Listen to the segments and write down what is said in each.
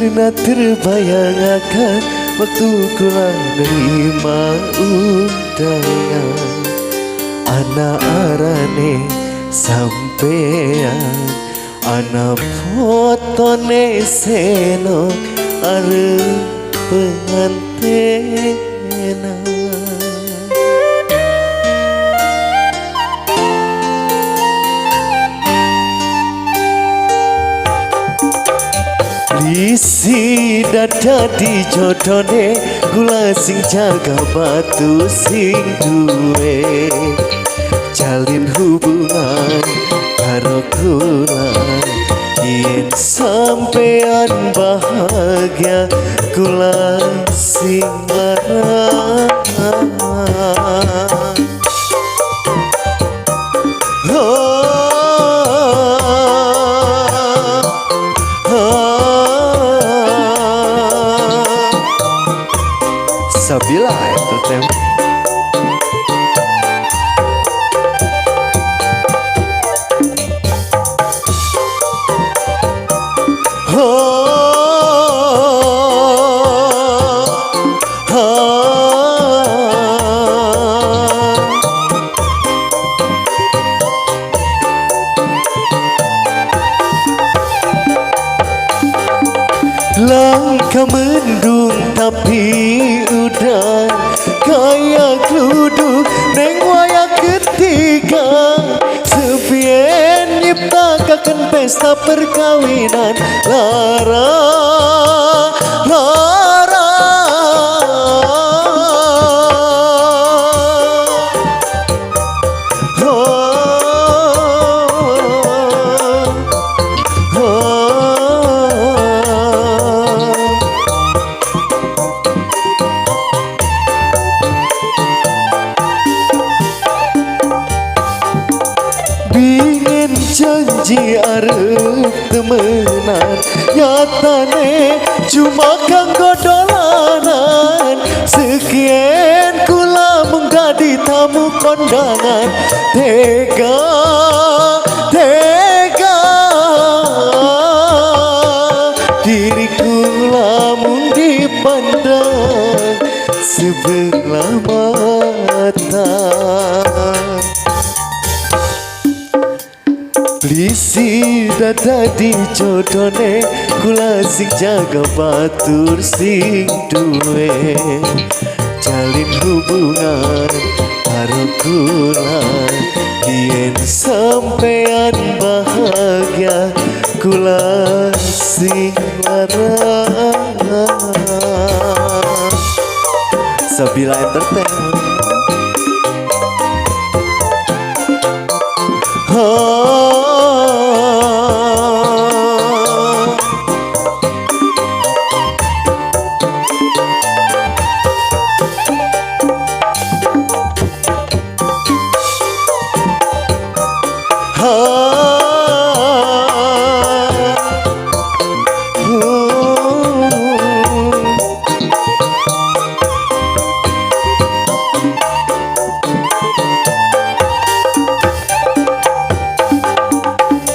pernah terbayangkan waktu kula nerima undangan. Ana arane sampean, ana fotone Seno arep pengantenan. Isi dada di jodone kula sing jaga batu sing duwe. Jalin hubungan karo kula, yen sampean bahagia kula sing lara. Sabila Entertainment. Langkah mendung tapi udan kaya kluduk neng wayah ketiga. Sepien nyiptakaken pesta perkawinan. Lara, lara. Bingin janji arep temenan, nyatane cuma kanggo dolanan. Sekien kula mung dadi tamu kondangan. Tega, tega diriku lamun dipandang sebelah mata. Lisi dada di jodone kula sing jaga batur sing duwe. Jalin hubungan karo kula, yen sampean bahagia kula sing lara. Sabila Entertainment.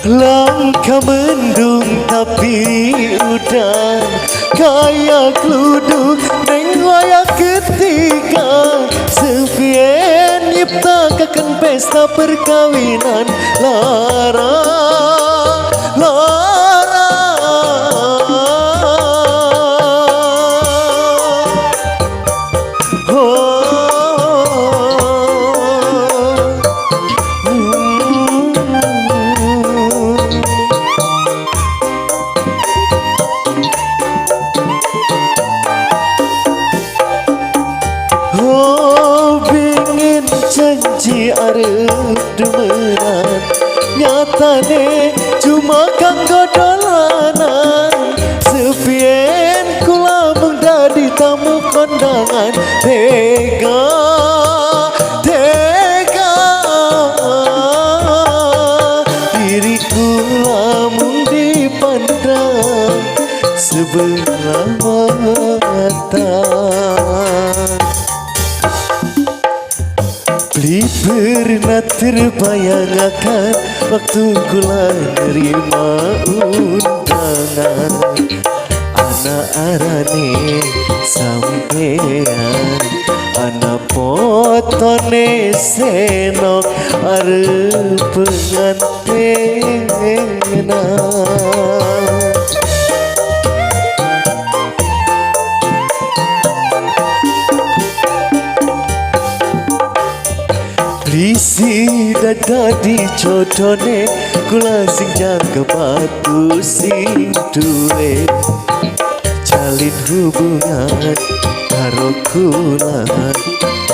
Langkah mendung tapi udan kaya kluduk neng wayah ketiga. Sepien nyiptakaken pesta perkawinan. Lara, lara. Oh, bingin janji arep demenan, nyatane cuma kanggo dolanan. Sepien kula mung dadi tamu kondangan. Tega, tega diriku lamun dipandang sebelah mata. Beli pernah terbayangkan waktu kula nerima undangan. Ana Arane sampean ana fotone senok arep pengantenan. Risi dadi jodone kula sing jaga batu sing duwe jalin hubungan karo kula.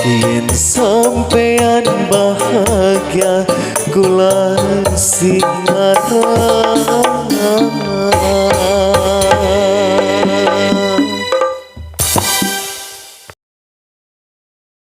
Yen sampean bahagia, kula sing marah.